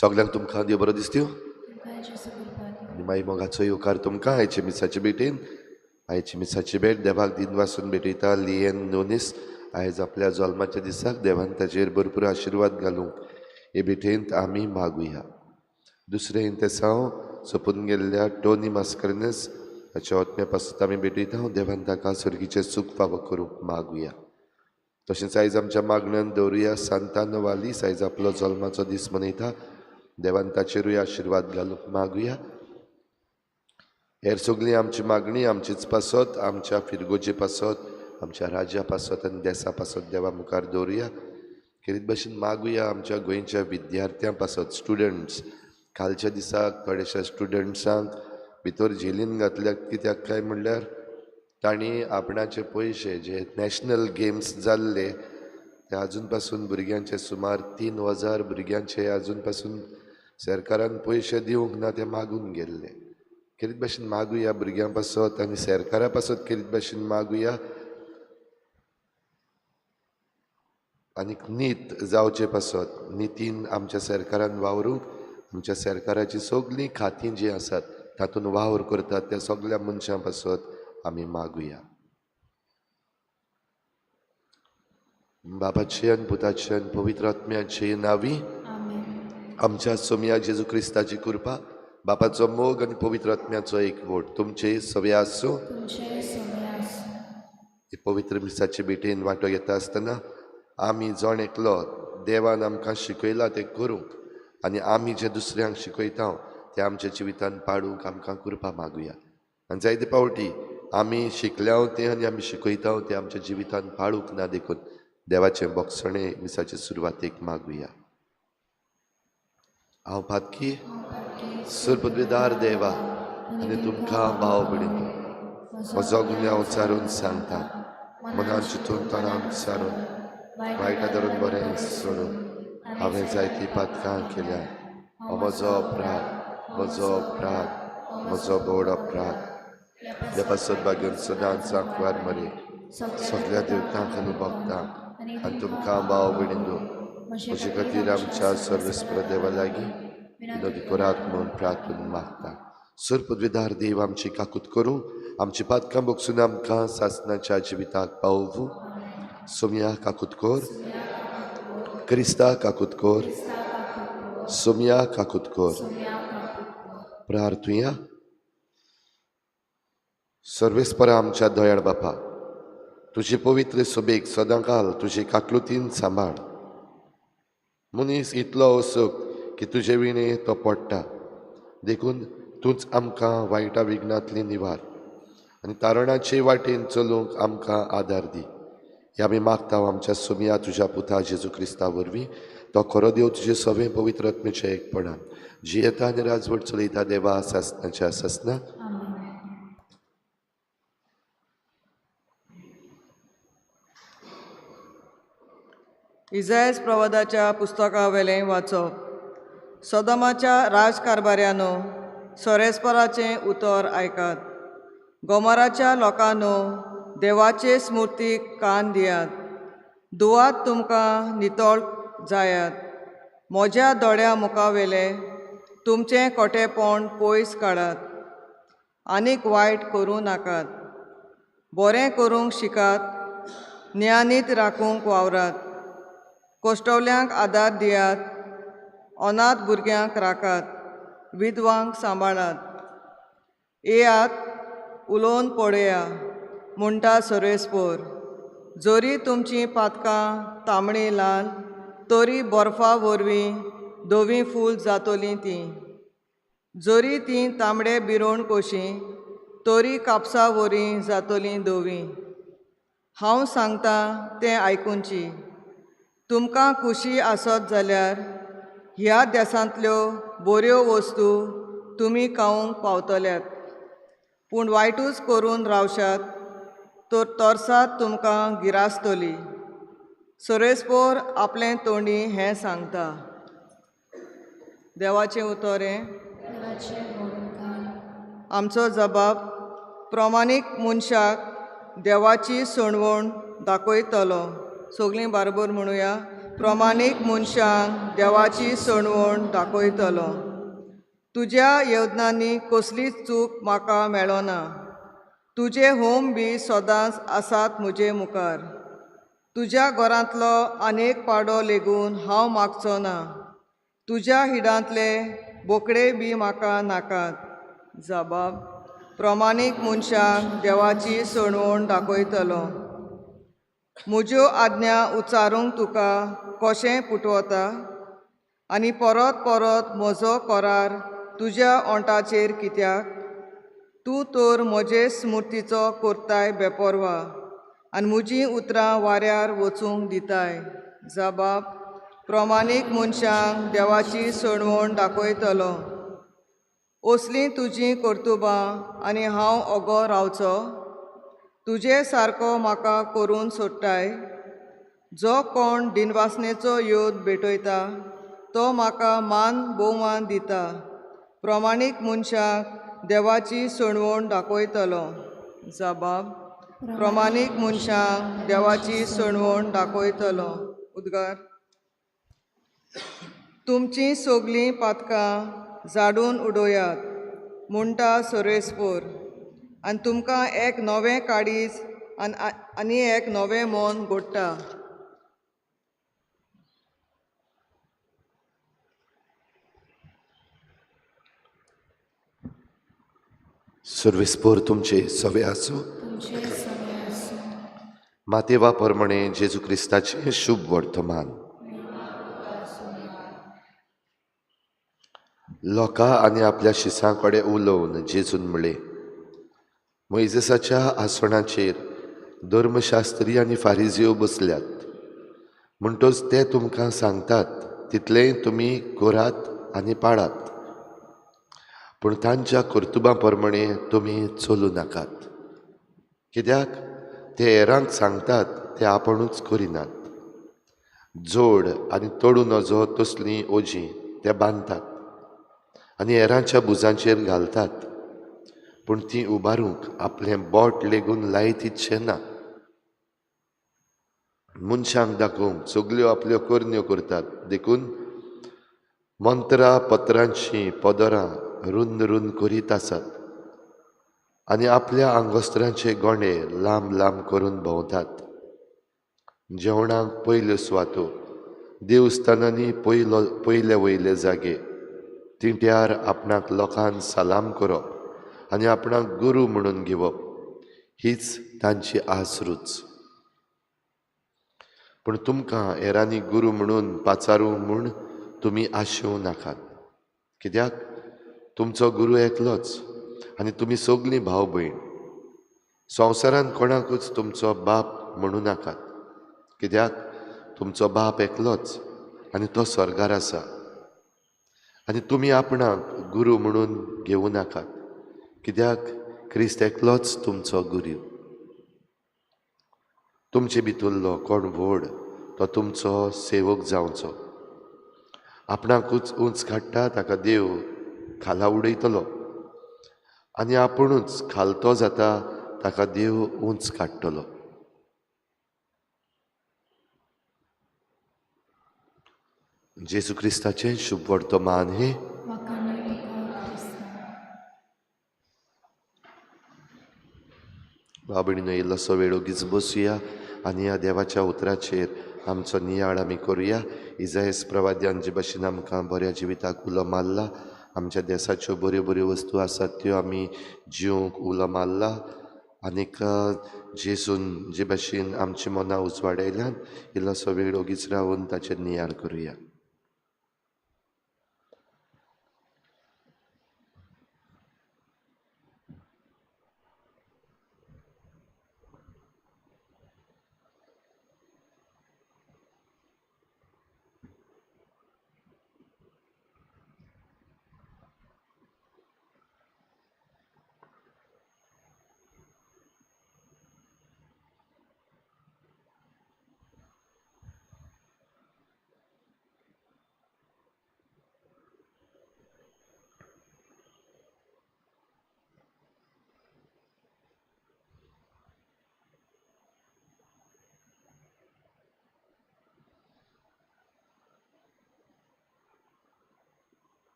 सगल्यांक तुमकां देव बरो दिसत्यो आनी मागीर मोगाचो येवकार तुमकां आयचे मिसाचे भेटेन. आयची मिसाची भेट देवाक दिन वासून भेटयता लियन नोनीस. आयज आपल्या जल्माच्या दिसाक देवान ताचेर भरपूर आशिर्वाद घालूंक हे भेटेंत आमी मागुया. दुसरें इंतेसांव सोंपून गेल्ल्या टोनी मास्करनस हाच्या ओतम्या पासत आमी भेटयता. देवान ताका सर्गीचें सूख फावो करूंक मागुया. तशेंच आयज आमच्या मागण्यान दवरुया सांतान वालीस आयज आपलो जल्माचो दीस मनयता. देवान ताचेरूय आशिर्वाद घालूंक मागुया. हेर सगळीं आमची मागणी आमचीच पासत, आमच्या फिरगोजे पासत, आमच्या राज्या पासत आनी देसा पासत देवा मुखार दवरुया. खेरीत भशेन मागुया आमच्या गोंयच्या विद्यार्थ्यां पासत, स्टुडंट्स. कालच्या दिसाक थोड्याश्या स्टुडंट्सांक भितर झेलीन घातल्या कित्याक काय म्हणल्यार तांणी आपणाचे पयशे जे नॅशनल गेम्स जाल्ले ते आजून पासून भुरग्यांचे सुमार 3000 भुरग्यांचे आजून पासून सरकारान पयशे दिवंक ना ते मागून गेल्ले. खेरीत भाशेन मागुया भुरग्यां पासत आनी सरकारा पासत खेरीत भाशेन मागुया आनी नीत जावचे पासत, नितीन आमच्या सरकारान वावरूंक, आमच्या सरकाराची सगळीं खातीं जीं आसात तातूंत वावर करतात त्या सगळ्या मनशां पासत आमी मागुया. बाबाचे आनी पुताचे आनी पवित्र आत्म्याचे नांवी आमच्या सोमया जेजू क्रिस्ताची कृपा, बापाचो मोग आनी पवित्र आत्म्याचो एकवट तुमचे सगळे आसूं. हे पवित्र मिसाचे भेटेन वांटो घेता आसतना आमी जण एकलो देवान आमकां शिकयलां तें करूंक आनी आमी जें दुसऱ्यांक शिकयता तें आमच्या जिवितान पाडूंक आमकां कृपा मागुया. आनी जायते फावटी आमी शिकल्या तें आनी आमी शिकयता तें आमच्या जिवितान पाळूंक ना, देखून देवाचें बोगसणें मिसाचे सुरवातेक मागुया. हांव पातकी सरपदवीदार देवा आनी तुमकां भाव भयणींनो म्हजो गुन्यांव सारून सांगता, मनान चिंतून तणान सारून वायटा धरून बरें सोडून हांवें जायतीं पातकां केल्या. हो म्हजो अपराध, म्हजो अपराध, म्हजो बोड अपराध. त्या पासत भाग्यान सदांच आंकवार मरे सगळ्या देवतांक आनी भक्तांक आनी तुमकां भाव भयणींनो म्हजे खातीर आमच्या सर्वेस्पर देवा लागीं विनोदी करात म्हूण प्रार्थना मागता. सरपदवीदार देव आमची काकूत करूं, आमची पातकां बोगसून आमकां सासनाच्या जिविताक पावोवं. सोमया काकूत कर, क्रिस्ता काकूत कर, सोमया काकूत कर. प्रार्थुया. सर्वेस्परा आमच्या दयाळ बापा, तुजे पवित्र सभेक सदांकाल तुजे काकलुतीन सांबाळ. मनीस इतलो असोक की तुजे विणे तो पडटा, देखून तूंच आमकां वायटा विघ्नांतली निवार आनी तारणाचे वाटेन चलूंक आमकां आदार दी. हे आमी मागता आमच्या सोमया तुज्या पुता जेजू क्रिस्ता वरवीं, तो खरो देव तुजे सगळे पवित्र आत्म्याच्या एकपणान जियेता आनी राजवट चलयता देवा सासनाच्या सासना. इजायस प्रवादाच्या पुस्तकावेलें वाचप. सदमाच्या राजकारभाऱ्यानो, सोरेस्पराचें उतर आयकात. गोमराच्या लोकांनो, देवाचे स्मृतीक कान दियात. दुवात तुमकां नितळ जायात. म्हज्या दोळ्या मुखावेले तुमचें कोटेपण पयस काडात. आनीक वायट करूं नाकात. बरें करूंक शिकात, ज्ञानीत राखूंक वावरात. कोश्टवल्यांक आदार दियात, अनाथ भुरग्यांक राखात, विधवांक सांबाळात. येयात उलोवन पळया म्हणटा सर्वेस्पोर. जरी तुमचीं पातकां तांबडी लाल तरी बर्फा वरवीं धवीं फूल जातलीं तीं. जरी तीं तांबडे बिरोण कशीं तरी कापसा वरी जातलीं धवीं. हांव सांगतां तें आयकुची. तुमकां खुशी आसत जाल्यार ह्या देसांतल्यो बऱ्यो वस्तू तुमी खावंक पावतल्यात. पूण वायटूच करून रावशात तर तरसाद तुमकां गिरासतली. सोरेस्पोर आपलें तोंडी हें सांगता. देवाचें उतर हें. आमचो जबाब प्रमाणीक मनशाक देवाची सणवण दाखयतलो. सगळीं बारबर म्हणुया. प्रमाणीक मनशांक देवाची सणवण दाखयतलो. तुज्या येवजणांनी कसलीच चूक म्हाका मेळना. तुजे होम बी सदांच आसात म्हजे मुखार. तुज्या घरांतलो आनेक पाडो लेगून हांव मागचो ना. तुज्या हिडांतले बोकडे बी म्हाका नाकात. जबाब प्रमाणीक मनशांक देवाची सणवण दाखयतलो. म्हज्यो आज्ञा उच्चारूंक तुका कशें पुटवता आनी परत परत म्हजो करार तुज्या ओंठाचेर कित्याक? तूं तर म्हजे स्मृतीचो करताय बेपर्वा आनी म्हजीं उतरां वाऱ्यार वचूंक दिताय. जबाब प्रमाणीक मनशांक देवाची सणवण दाखयतलो. असलीं तुजीं कर्तुबां आनी हांव ओगो रावचो? तुजे सारको म्हाका करून सोडटाय? जो कोण दिनवासनेचो योद भेटयता तो म्हाका मान भोवमान दिता. प्रमाणीक मनशांक देवाची सणवण दाखयतलो. जबाब प्रमाणीक मनशांक देवाची सणवण दाखयतलो. उद्गार. तुमचीं सगलीं पातकां जाडून उडयात म्हणटा सोरेस्पोर, आनी तुमकां एक नवें काळीज आनी एक नवें मन घडटा. सर्वेस्पोर तुमचे सवे आसूं. मातेवा प्रमाणे जेजू क्रिस्ताचें शुभ वर्तमान. लोकां आनी आपल्या शिसां कडेन उलोवन जेजून म्हळें, मोयजेसाच्या आसणाचेर धर्मशास्त्री आनी फारिजियो बसल्यात, म्हणटच ते तुमकां सांगतात तितलेंय तुमी करात आनी पाळात, पूण तांच्या कर्तुबां प्रमाणे तुमी चलूं नाकात. कित्याक ते हेरांक सांगतात ते आपुणूच करिनात. जोड आनी तोडूं नजो तसलीं ओजीं ते बांदतात आनी हेरांच्या भुजांचेर घालतात, पूण तीं उबारूंक आपलें बोट लेगून लायत इतशें ना. मनशांक दाखोवंक सगल्यो आपल्यो करण्यो करतात, देखून मंत्रां पत्रांचीं पदरां रुंद रुंद करीत आसात आनी आपल्या आंगोस्त्रांचे गोंडे लांब लांब करून भोंवतात. जेवणाक पयल्यो सुवातो, देवस्थानांनी पयले वयले जागे, तिंट्यार आपणाक लोकांक सलाम करप आनी आपणाक गुरू म्हणून घेवप हीच तांची आसरूच. पूण तुमकां हेरांनी गुरू म्हणून पाचारूं म्हूण तुमी आशेवं नाकात. कित्याक तुमचो गुरू एकलोच आनी तुमी सगलीं भाव भयण. संवसारांत कोणाकूच तुमचो बाप म्हणूं नाकात, कित्याक तुमचो बाप एकलोच आनी तो स्वर्गार आसा. आनी तुमी आपणाक गुरू म्हणून घेवं नाकात, कित्याक क्रिस्त एकलोच तुमचो गुरू. तुमचे भितरलो कोण व्हड तो तुमचो सेवक जावचो. आपणाकूच उंच काडटा ताका देव खाला उडयतलो आनी आपुणूच खालतो जाता ताका देव उंच काडटलो. जेजू क्रिस्ताचें शुभ वर्तमान हें. भाव भयणीनो, इल्लोसो वेळ ओगीच बसुया आनी ह्या देवाच्या उतराचेर आमचो नियाळ आमी करुया. इजायस प्रवाद्यान जे भशेन आमकां बऱ्या जिविताक उलो मारला, आमच्या देसाच्यो बऱ्यो बऱ्यो वस्तू आसात त्यो आमी जिवंक उलो मारला, आनीक जेजून जे भशेन आमची मनां उजवाडयल्यान इल्लोसो वेळ ओगीच रावन ताचेर नियाळ करुया.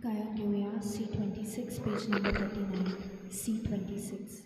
गायन घेवया C26 page number 39 C26.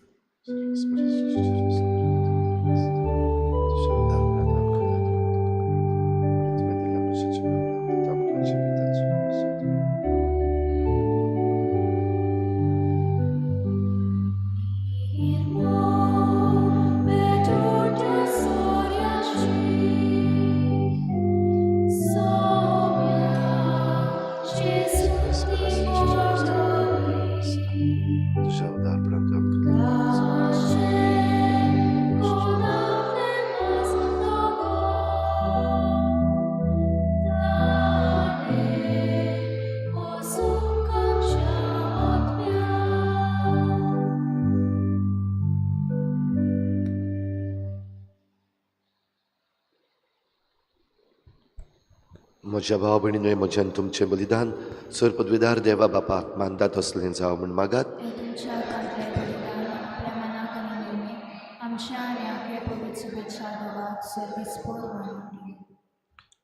म्हज्या भाव भयणीनूय म्हज्यान तुमचें बलिदान सर पदवीदार देवा बापाक मानता तसलें जावं म्हूण मागात.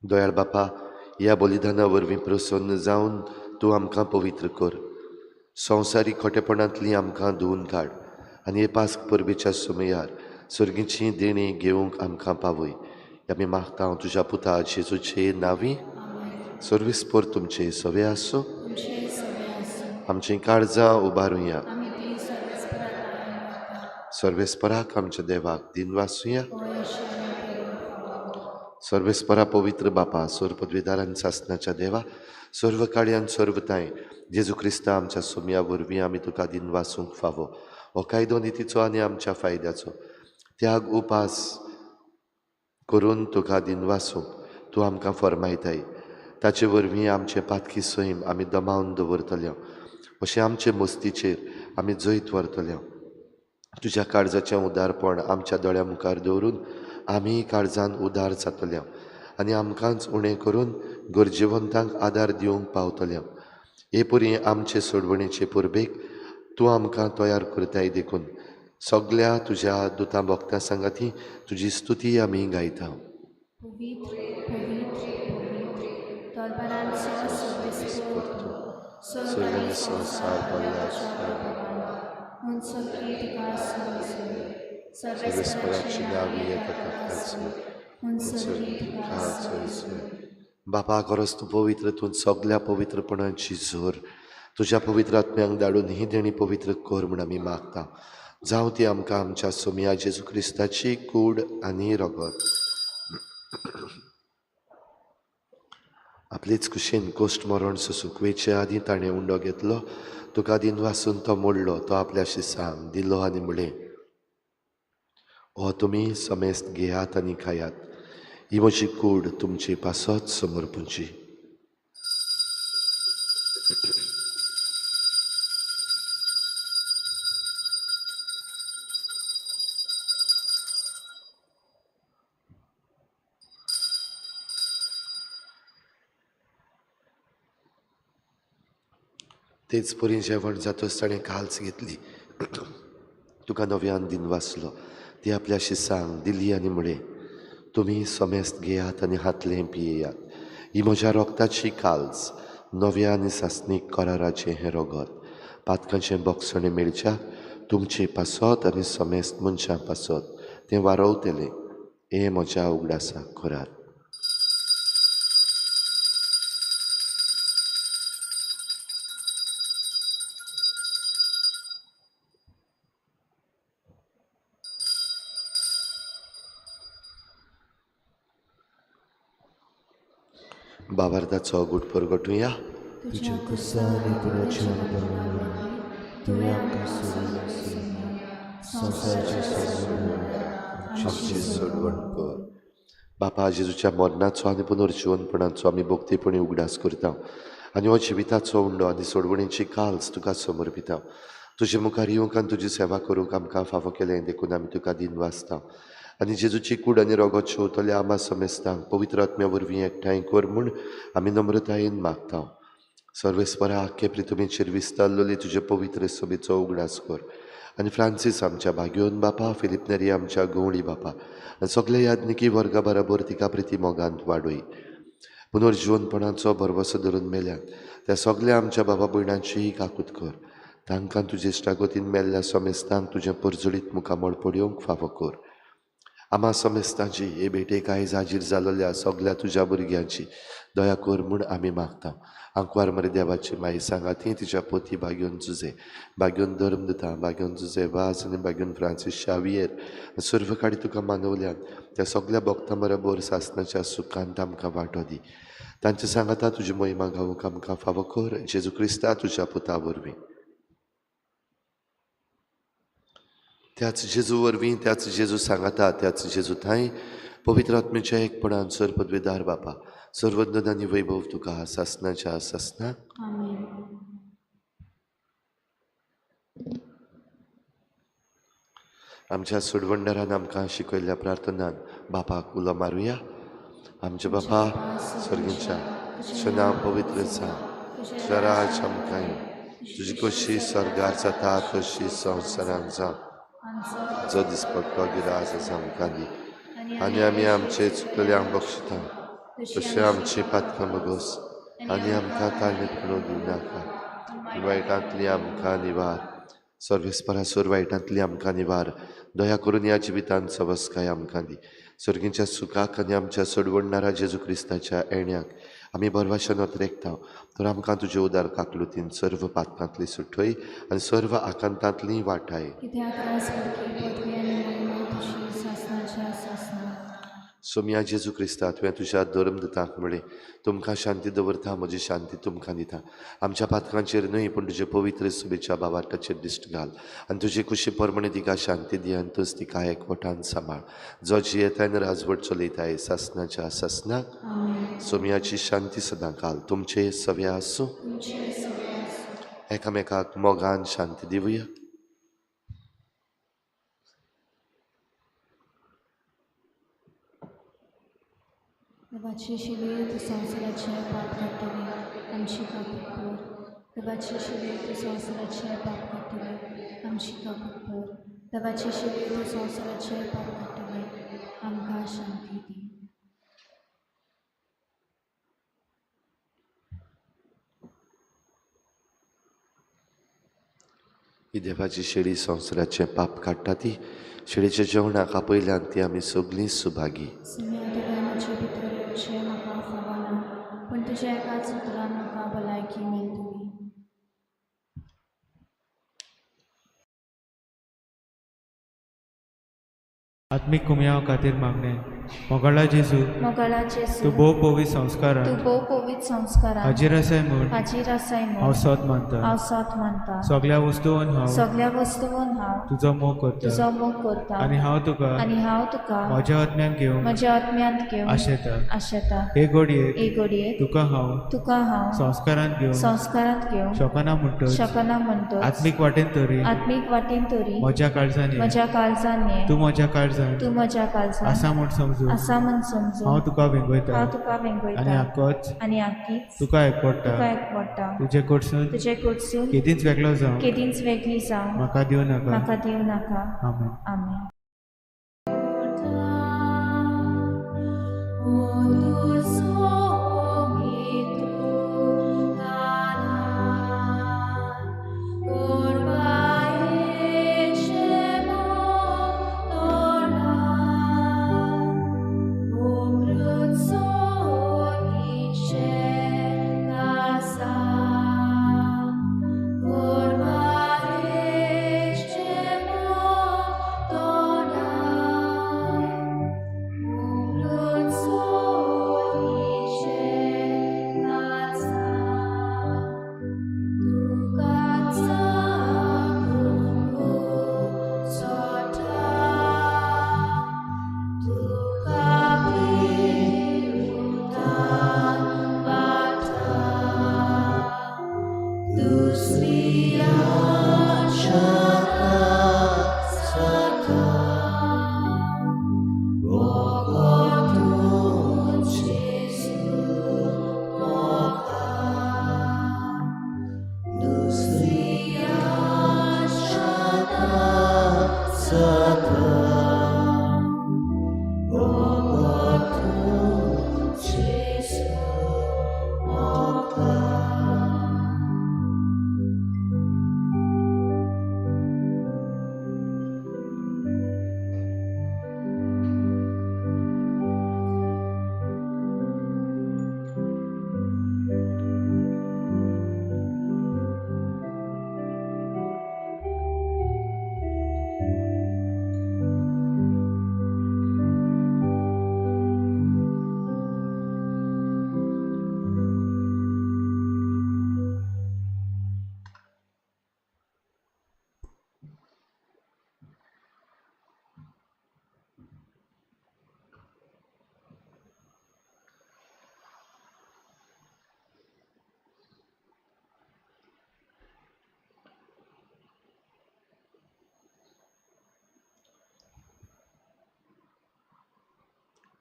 दयाळ बापा, ह्या बलिदाना वरवीं प्रसन्न जावन तूं आमकां पवित्र कर. संवसारीक खोटेपणांतली आमकां धुवन काड आनी हे पास्क परबेच्या समयार सर्गीची देणी घेवंक आमकां पावय. आमी मागता तुज्या पुता जेजूचे नांवी. सर्वेस्पर तुमचे सवे आसूं. आमचीं काळजां उबारुया. सर्वेस्पराक आमच्या देवाक दिनवासुया. सर्वेस्परा पवित्र बापा, सर्व पदवीदारान सासनाच्या देवा, सर्व काळयान सर्व तांय जेजू क्रिस्ता आमच्या सोमया वरवीं आमी तुका दिनवासूंक फावो. हो कायदो नितीचो आनी आमच्या फायद्याचो त्याग उपास करून तुका दिनवासूंक तूं आमकां फर्मायताय. ताचे वरवीं आमचें पातकी सैम आमी दमावन दवरतले, अशें आमचे मस्तीचेर आमी जैत व्हरतले. तुज्या काळजाचें उदारपण आमच्या दोळ्या मुखार दवरून आमी काळजान उदार जातले आनी आमकांच उणें करून गरजेवंतांक आदार दिवंक पावतले. हे परी आमचे सोडवणेचे परबेक तूं आमकां तयार करताय देखून सगल्या तुज्या दुतां भक्तां सांगाती तुजी स्तुती आमी गायता. बापा, गरज तूं पवित्र, तूं सगल्या पवित्रपणाची जोर तुज्या पवित्र आत्म्यांक धाडून ही देणी पवित्र कर म्हूण आमी मागता. जावं ती आमकां आमच्या सोमया जेजू क्रिस्ताची कूड आनी रगत. आपलेच कुशीन कोश्ट मरण सोसूंक वेचे आदीं ताणें उंडो घेतलो, तुका दिनवासून तो मोडलो, तो आपल्या शिसांक दिलो आनी म्हणलें, हो तुमी समेस्त घेयात आनी खायात, ही म्हजी कूड तुमचे पासत समर्पूंची. तेच परी जेवण जातच ताणें काल्स घेतली, तुका नव्यान दिनवासलो, ती आपल्या शिसांक दिली आनी म्हणलें, तुमी समेस्त घेयात आनी हातलें पियेयात, ही म्हज्या रोगताची काल्स, नव्या आनी सासणीक कराराचें हें रगत, पातकांचें बोगसणें मेळच्या तुमचे पासत आनी समेस्त मनशां पासत तें वारवतलें. हें म्हज्या उगडासाक करात. बाबार्दाचो गुट परगटुया. तुज्या कुसानी तुज्या तुवें आमकां संवसाराची आमची सोडवण कर. बापा, जेजूच्या मरणाचो आनी पुनर्जिवनपणाचो आमी भक्तीपणी उगडास करता आनी हो जिविताचो उंडो आनी सोडवणेची काल्स तुका समर्पिता. तुजे मुखार येवंक आनी तुजी सेवा करूंक आमकां फावो केलें देखून आमी तुका दिनवासता. आनी जेजूची कूड आनी रगत शेवतल्या आमा समेस्तांक पवित्र आत्म्या वरवीं एकठांय कर म्हूण आमी नम्रतायेन मागता. सर्वेस्परा, आख्खे प्रितुमेचेर विस्तारलेली तुजे पवित्र सभेचो उगडास कर आनी फ्रांसीस आमच्या भाग्योन बापा, फिलीप नेरी आमच्या गवळी बापा आनी सगल्या याज्ञिकी वर्गा बराबर तिका प्रिती मोगांत वाडय. पुनर्जिवनपणाचो भरवसो धरून मेल्यात त्या सगल्या आमच्या बाबा भयणांचीय काकूत कर. तांकां तुजे इश्टागतीन मेल्ल्या समेस्तांक तुजें परजळीत मुखामळ पळोवंक फावो कर. आमा समेस्तांची हे भेटेक आयज हाजीर जालोल्या सगल्या तुज्या भुरग्यांची दया कर म्हूण आमी मागता. आंकवार मरे देवाची माई सांगाती तिच्या पोती भाग्योन जुजे, भाग्योन धर्म दिता, भाग्योन जुजे वाज आनी भाग्योन फ्रांसीस शावियेर सर्व काडी तुका मानवल्यान त्या सगल्या भक्तां बरोबर सासनाच्या सुखांत आमकां वांटो दी. तांचे सांगाता तुजी महिमा गावूंक आमकां फावो कर, जेजू क्रिस्ता तुज्या पुता वरवीं. त्याच जेजू वरवीं, त्याच जेजू सांगाता, त्याच जेजू थांय पवित्र आत्म्याच्या एकपणान सर्वपदवीदार बापा, सर्वज्ञ आनी वैभव तुका सासनाच्या सासनाक. आमच्या सोडवणदारान आमकां शिकयल्ल्या प्रार्थनान बापाक उलो मारुया. आमच्या बापा सर्गीच्या, तुजें नांव पवित्र जावं, तुजें राज आमकां येवं, तुजी कशी स्वर्गार जाता तशी संवसारांत जावं. जो दिसपट्टो गिरास आमकां दी आनी आमी आमचे चुकलेल्यांक बक्षिता तशें आमची पातकां बगोस आनी आमकां ताळणेंत पडूंक दिवं नाका, वायटांतली आमकां निवार. सर्वेस्परासोर वायटांतली आमकां निवार. दया करून ह्या जिवितांत सवस्काय आमकां दी. सर्गीच्या सुखाक आनी आमच्या सोडवणणारा जेजू क्रिस्ताच्या येण्याक आमी भरवाशन अत्रेकता, तर आमकां तुजे उदार काकलुतीन सर्व पातकांतली सुटय आनी सर्व आकांतांतली वाटाय. सोम्या जेजू क्रिस्ता, तुवें तुज्या धर्मदूतांक म्हळें, तुमकां शांती दवरता, म्हजी शांती तुमकां दिता. आमच्या पातकांचेर न्हय पूण तुजे पवित्र सुबेच्या बाबार्टाचेर दिश्ट घाल आनी तुजे कुशी प्रमाणे तिका शांती दी आनी तूंच तिका एकवटान सांबाळ, जो जियेताय आनी राजवट चलयताय सासनाच्या सासनाक. सोम्याची शांती सदां काल तुमचे सवे आसूं. एकामेकाक मोगान शांती दिवया. देवाचे शिवे तूं संवसाराचें पाप काडटली, आमची काकूत कर. देवाचे शिवे तूं संवसाराचें पाप काडटली, आमची काकूत कर. देवाचे शिवे तूं संवसाराचें पाप काडटली, आमकां शांती दी. ही देवाची शेळी संवसाराचें पाप काडटा ती शेळीच्या जेवणाक आपयल्यान ती आमी सगळीं सुभागी. म्हाका फावना पूण तुज्या एकाच उतरान म्हाका भलायकी मेळटली. आत्मीक कुमयाव खातीर मागणें. मोगाळा जेजू, मोगाळा जेजू, तूं भोव पवित्र संस्कारान, तूं भोव पवित्र संस्कारान हाजीर आसाय म्हूण, हाजीर आसाय म्हूण हांव सत मानता, हांव सत मानता. सगल्या वस्तून हांव, सगल्या वस्तून हांव तुजो मोग करता, तुजो मोग करता आनी हांव तुका, आनी हांव तुका म्हज्या आत्म्यांत घेवन, म्हज्या आत्म्यांत घेवन आशेता, आशेता. हे घडयेक, हे घडयेक तुका हांव, तुका हांव संस्कारांत घेवन, संस्कारांत घेवन शकना म्हणटच, शकना म्हणटच आत्मीक वाटेन तरी, आत्मीक वाटेन तरी म्हज्या काळजान, म्हज्या काळजान ये, तूं म्हज्या काळजान, तूं म्हज्या काळजान आसा म्हूण समजून, आसा म्हूण समजून हांव तुका वेंगयता, हांव तुका वेंगयता आनी आकोच, आनी आकीच तुका एकवटा, तुका एकवटा. तुजे कडसून, तुजे कडसून केदींच वेगळो जावं, केदींच वेगळी जावं म्हाका दिवं नाका, म्हाका दिवं नाका. आमेन. आमेन. Orba ecce mort.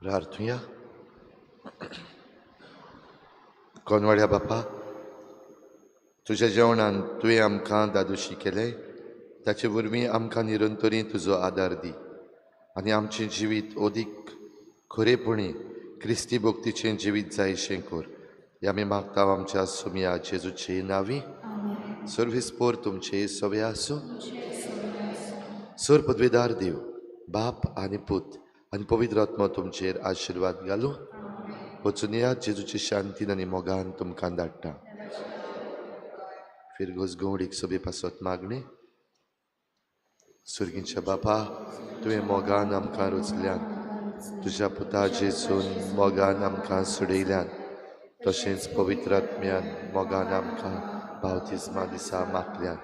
प्रार्थुया. कोनवाड्या बापा, तुज्या जेवणान तुवें आमकां दादोशी केलें, ताचे वरवीं आमकां निरंतरी तुजो आदार दी आनी आमचें जिवीत अदीक खरेपणी क्रिस्ती भक्तीचें जिवीत जायशें कर. हें आमी मागता आमच्या सुमया जेजूचे नांवी. सर्वीस पोर तुमचे सवे आसूं. सर पदवेदार देव बाप आनी पूत आनी पवित्र आत्मो तुमचेर आशिर्वाद घालूं. वचून या जेजूची शांतीन आनी मोगान तुमकां धाडटा. फिरगोज गवडीक सोबे पासत मागणें. सुर्गींच्या बापा, तुवें मोगान आमकां रचल्यान, तुज्या पुता जेजून मोगान आमकां सोडयल्यान, तशेंच पवित्र आत्म्यान मोगान आमकां बावतिज्मा दिसा मागल्यान.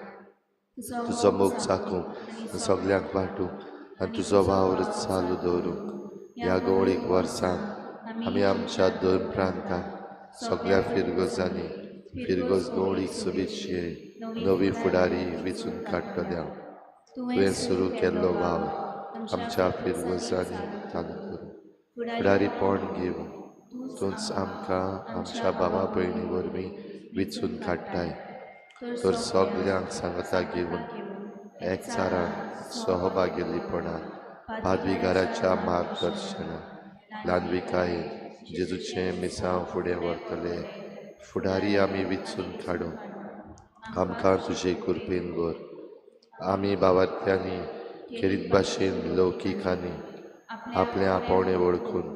तुजो मोग चाकूंक सगल्यांक वांटूंक आनी तुजो वावर चालू दवरूंक ह्या गवळीक वर्सान आमी आमच्या दोन प्रांतांत सगळ्या फिरगोजांनी फिरगोज गवळीक सोबीची नवी फुडारी वेंचून काडटल्या. तुवें सुरू केल्लो वावर आमच्या फिरगोजांनी चालू करूं. फुडारीपण घेवन तूंच आमकां आमच्या भावा भयणी वरवीं वेंचून काडटाय, तर सगल्यांक सांगता घेवन एकचारान सहभागेलीपणान पादविगाराच्या मार्गदर्शनान ल्हानविकायेन जेजूचें मिसांव फुडें व्हरतले फुडारी आमी वेंचून काडूं. आमकां तुजे कृपेन व्हर. आमी भावार्थ्यांनी खेरीत भाशेन लौकिकांनी आपलें आपोवणें वळखून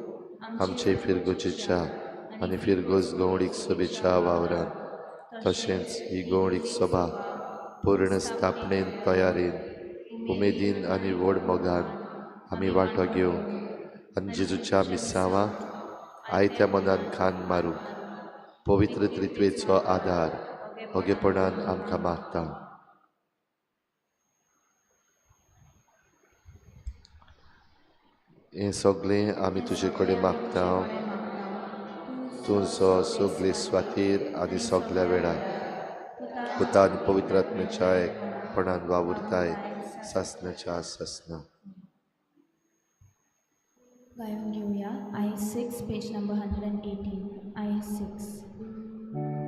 आमचे फिरगोजेच्या आनी फिरगोज गवळीक सभेच्या वावरान तशेंच ही गवळीक सभा पूर्ण स्थापनेन तयारेन उमेदीन आनी व्हड मोगान आमी वांटो घेवंक आनी जेजूच्या मिसांवाक आयत्या मनान खान मारूंक पवित्र त्रित्वेचो आदार ओगेपणान आमकां मागता. हें सगळें आमी तुजे कडेन मागता, तुजो सगळे स्वातीर आनी सगल्या वेळार पुता आनी पवित्र आत्म्याच्या एकपणान वावुरताय सासनाच्या सासना. गायन घेवया I 6 page number 118. I 6.